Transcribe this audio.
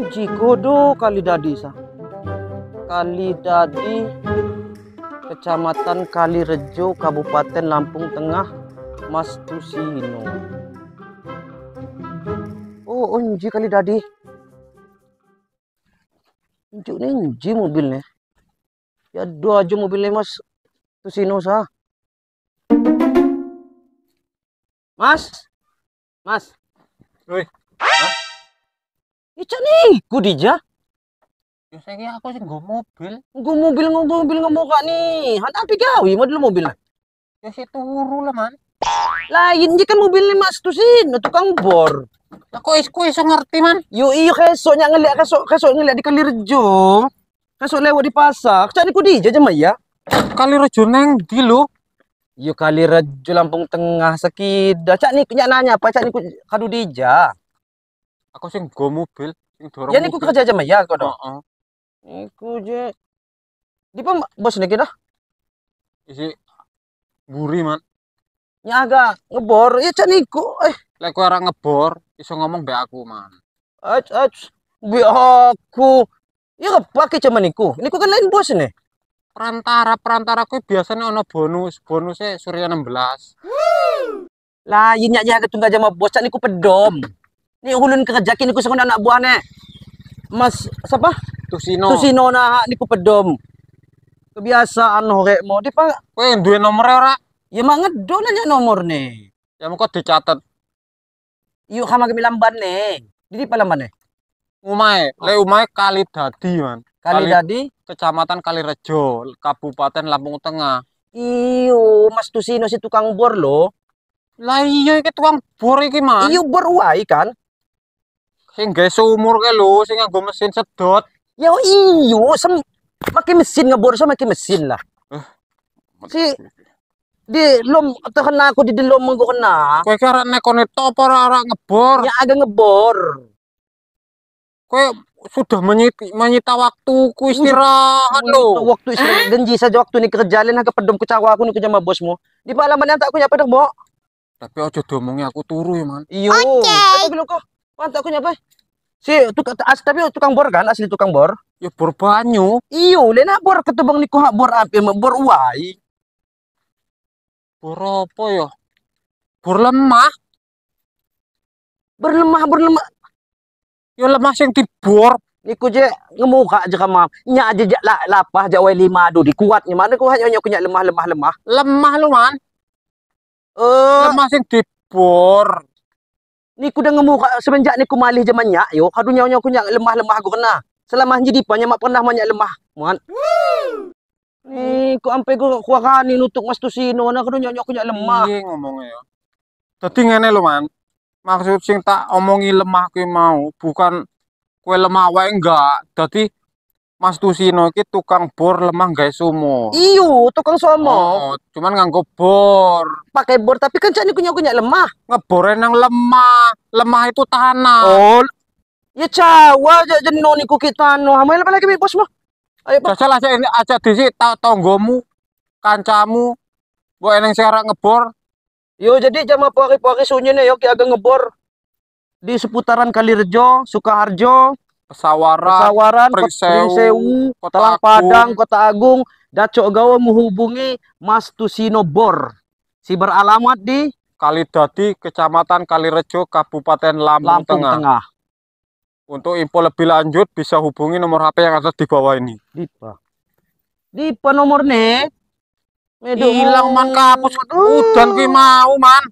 Jikodo Kalidadi sa. Kalidadi, Kecamatan Kalirejo, Kabupaten Lampung Tengah, Mas Tusino. Oh, onji Kalidadi. Unjuk nih onji mobilnya. Ya dua aja mobilnya Mas Tusino sa. Mas, Mas. Woi. Ica nih, kudija. Ya saiki aku sing nggo mobil. Nggo mobil, nggo mobil ngemuka nih. Han api gawi model mobil. Ya si turu lah, Man. Lain je kan mobilnya Mas Tusino, tukang bor. Lah kok iso ngerti, Man? Yo iyo kesok nyak ngeliat kesok ngeliat di Kalirejo. Kesok lewat di pasar. Cak ni kudija je ya. Kalirejo neng ndi lho? Yo Kalirejo Lampung Tengah sekida. Cak ni nyak nanya apa cak ni kadu dija. Aku sing nggo mobil, sing dorong. Ya niku kerja aja ya kok dong. Heeh. Niku je. Di pa bos niki dah? Isi mburi, Man. Nya agak ngebor, ya cak niku. Lek kowe ora ngebor, iso ngomong mbek aku, Man. Ach, ach. Mbek aku. Ya kepake cuman niku. Niku kan lain bos nih. Perantara kuwi biasanya ono bonus, bonusnya Surya 16. Lah, yin nyak jaga tunggu aja sama bos cak niku pedom. Ni hulun kerja kini ku anak buah nih. Mas siapa? Tusino. Tusino nah niku pedom. Kebiasaan horek mau di pak. Kowe duwe nomor ora? Ya mak ngedon aja nomor nih. Ya mengko dicatet. Yuk kama kami lamban nih. Di apa lamban nih? Umae, le umae Kalidadi, Man. Kalidadi, Kecamatan Kalirejo, Kabupaten Lampung Tengah. Iyo, Mas Tusino si tukang bor lo. Lah iya iki tukang bor iki, Man. Iyo bor wae kan. Sing gawe sumur ke lho, sing nganggo mesin sedot. Ya iyo, make mesin ngebor sama make mesin lah. Si di lom terkena aku di lom mengko kena. Kowe iki arek nekone to apa ora arek ngebor? Ya agak ngebor. Kowe sudah menyita waktuku istirahat lho. Waktu istirahat genji saja waktu ni kerja lain agak pedom kucawa aku ni kerja sama bosmu. Di palaman tak aku nyapa dong, Mbok. Tapi ojo diomongi aku turu ya, Man. Iyo. Oke. Tapi kok mantap aku nyapa. Si tukang tapi tukang bor kan asli tukang bor. Ya bor banyu. Iyo, lena bor ketebang niku hak bor api bor uai. Bor apa ya? Bor lemah. Berlemah, berlemah. Ya lemah sing dibor. Niku je ngemuka aja kama. Nyak aja jak lapah jak wae 5 adu di kuatnya. Mana ku hanya nyak lemah lemah lemah. Lemah lu, Man. Lemah sing dibor. Niku dah ngemuka semenjak niku malih zaman nyak yo. Kadu nyaw nyaw ku nyak lemah-lemah aku kena. Selama jadi banyak mak pernah banyak lemah. Man. Niku ampe ku kuakani nutuk Mas Tusino na kadu nyaw nyaw ku nyak lemah. Iya ngomongnya ya. Dadi ngene lho, Man. Maksud sing tak omongi lemah kuwi mau bukan kowe lemah wae enggak. Dadi Mas Tusino iki tukang bor lemah gawe sumur. Iyo, tukang somo. Oh, cuman nganggo bor. Pakai bor tapi kan cak niku nyaw nyak lemah. Ngebore nang lemah. Lemah itu tanah. Oh. Ya cawa aja jeno niku kita no. Hamai apa lagi bos mah? Ayo Pak. Jajal aja ini aja dhisik tanggomu, kancamu. Mbok eneng sing arek ngebor. Yo jadi jam pori-pori sunyi nih yo ki agak ngebor di seputaran Kalirejo, Sukoharjo, Pesawaran, Pringsewu, Kota Talang Padang, Kota Agung, Dacok Gawa menghubungi Mas Tusino Bor. Si beralamat di Kalidadi, Kecamatan Kalirejo, Kabupaten Lampung Tengah. Untuk info lebih lanjut bisa hubungi nomor HP yang ada di bawah ini. Dipa nomor nih. Hilang man kapus. Udan ki mau, Man.